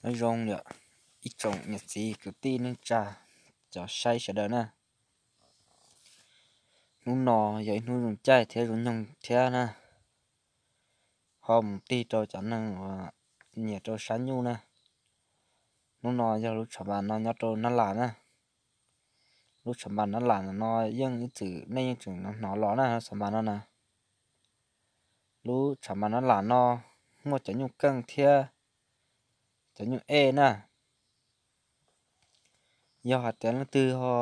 Nyob zoo yom, ib tsoom niam txiv kwv tij neej tsa, cov saib sawv daws na. Hnub no yog ib hnub zoo caij thiab zoo nyoog thiab na, ho mus tig rau cov neeg uas nyiam rau sab nyuj na. Hnub no yog lub tshav npas no nyob rau Nab Las na. Lub tshav npas Nab Las no yeej ib txwm nej yeej tseem hnov los na, tshav npas no na. Lub tshav npas Nab Las no muaj cov nyuj keej thiab cov nyuj ej na. Yog hais tias leej twg ho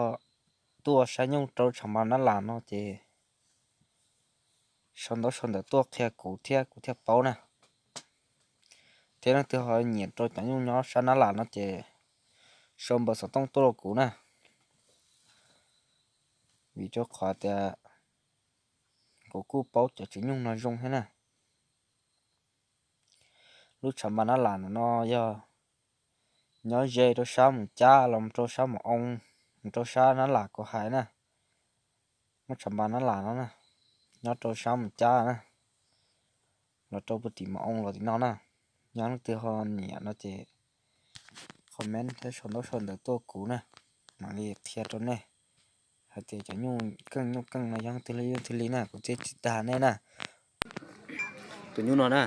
tuaj ua sab nyuj rau tshav npas Nab Las no ces sau ntaub sau ntawv tuaj qhia kuv thiab kuv thiaj paub na. Thiab leej twg ho nyiam rau cov nyuj nyob sab Nab Las no ces sau npawb xov tooj tuaj rau kuv na. Vim rau qhov tias kuv kuj paub cov tsev nyuj no zoo thiab na. Lub tshav npas Nab Las no yog nyob ze rau sab Mus Cab los rau sab Mus Oo, mus rau sab Nab Las kuv hais na. Lub tshav npas Nab Las no na, nyob rau sab Mus Cab na, los rau puag tim Mus Oo los tim no na. Yog leej twg ho nyiam no ces comment thiab sau ntaub sau ntawv tuaj kuv na, mam li qhia rau nej hais tias cov nyuj keej nyuj keej no yog leej twg li leej twg li na, kuv thiaj tsis dag nej na. Tus nyuj no na,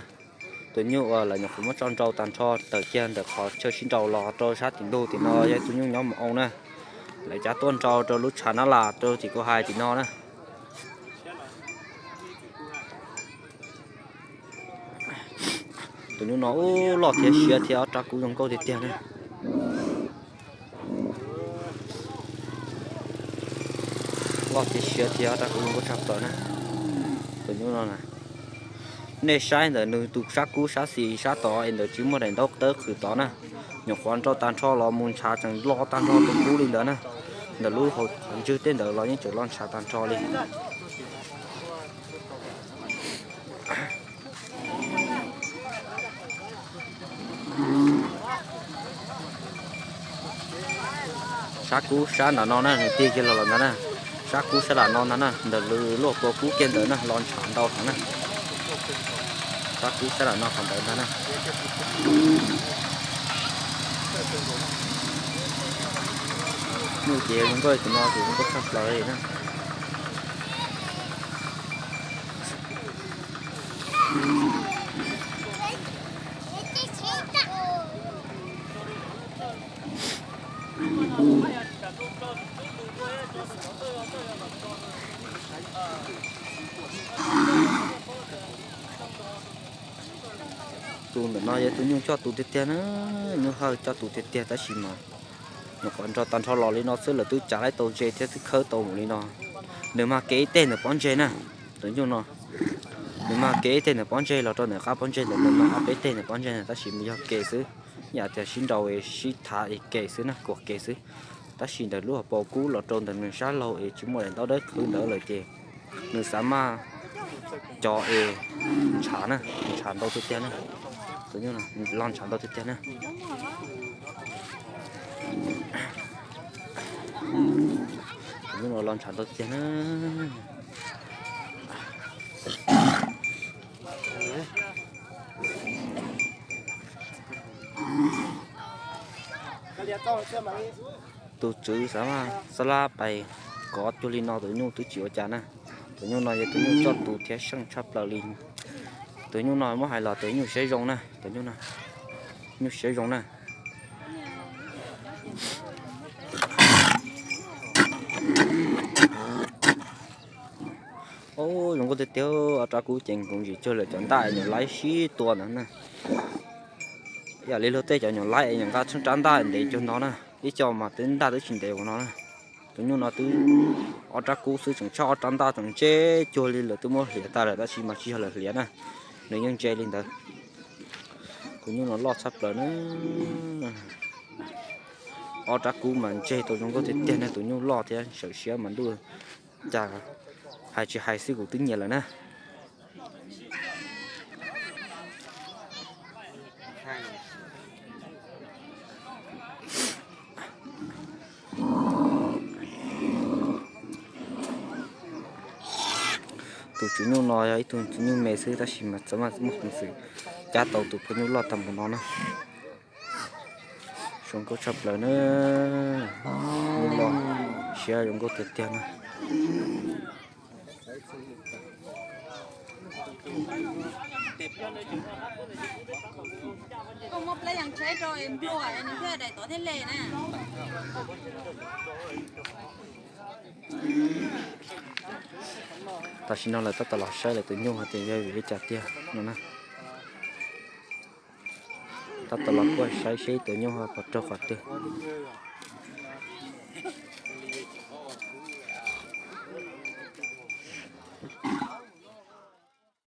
tus nyuj uas lawv nyuam qhuav muab tso nrau tag nrho tawm kiag ntawm qhov chaw sib nraus los rau sab tim ntug tim no yog tus nyuj nyob Mus Oo na. Lawv cab tuaj nrau rau lub tshav Nab Las rau tim kuv hais tim no na. Tus nyuj no ub loj thiab siab thiab ob rab kub zoo nkauj tiag tiag na. Loj thiab siab thiab ob rab kub zoo nkauj tshaj plaws na. Tus nyuj no na, nej saib ntawm nws tus sab kub sab xis sab tod es ntawd tsis muaj daim ntaub tawb qhwv tod na. Nyuam qhuav nrau tag nrho los mus ntshav tseem lo tag nrho tus kub li ntawd na. Ntawm lub hauv qhov ntswg tej ntawd los yeej tseem lo ntshav tag nrho li. Sab kub sab nram no na, nws tig kiag los los ntawd na. Sab kub sab nram no ntag na, ntawm lub hauv paus kub kiag ntawd na, lo ntshav ntau heev na. Sab kub sab nram no qhov ntawd ntag na. Nyuj ces zoo nkauj tus no ces zoo nkauj tshaj plaws li na. Tus ntawm no yog tus nyuj coj tus tiag tiag na, nyuj hawj coj tus tiag tiag tab sis mas nyuam qhuav nrau tag nrho los li no xwb lawv twb tsav laib tau ze thiab twb khawb tau mus li no. Nws mas kev ib teg ntawm pob ntseg na, tus nyuj no. Nws mas kev ib teg ntawm pob ntseg los rau ntawm qab pob ntseg ntawm nws mas ob peb teg ntawm pob ntseg na, tab sis nws yog ke xwb, yam tias sib nraus es sib thav es ke xwb na, kuam ke xwb. Tab sis ntawm lub hauv paus kub los rau ntawm nws sab laug es tsis muaj daim ntaub dawb qhwv ntawd lawm ces nws xav maj co es ntshav na, ntshav ntau tiag tiag na. Tus nyuj no los ntshav ntau tiag tiag na. Tus nyuj no los ntshav ntau tiag tiag na. Tus tswv xav maj xab lab pais kov cuag li no tus nyuj twb tsis ua cas na. Tus nyuj no yog tus nyuj coj tus thiab seej tshaj plaws li. Tus nyuj no muab hais los tus nyuj siab zoo na, tus nyuj no, nyuj siab zoo na. Ub, zoo nkauj tiag tiag, ob rab kub ces nkoos zim cuag lawm cov ntaj nyuam laib sib tua ntawd na. Yam li luag tej cov nyuam laib es nyuam nqa tsheej rab ntaj ntev cuag no na, ib co mas twb ntaj twb tsis ntev ua no na. Tus nyuj no twb ob rab kub xwb tseem tshaj ob rab ntaj tseem ntse cuag li lawv twb muab hliav tag lawm tab sis mas tsis yog lawv hliav na, nws yeej ntse li ntawd. Tus nyuj no loj tshaj plaws na. Ob rab kub mas ntseg tau zoo nkauj tiag tiag na, tus nyuj loj thiab sawv siab mas ntuj, cas hais tsis hais xwb kuv twb nyiam lawm na. Tus tswv nyuj no yog ib tug tswv nyuj me xwb tab sis mas txawm muaj peev xwm cab tau tus phooj ywg loj tag npaum no na. Zoo nkauj tshaj plaws na. Nws los siab zoo nkauj tiag tiag na. Tam sim no lawv tab tom los saib lawv tus nyuj hais tias yog vim li cas tiag no na. Tab tom los kuaj saib seb tus nyuj ho puas raug qhov twg.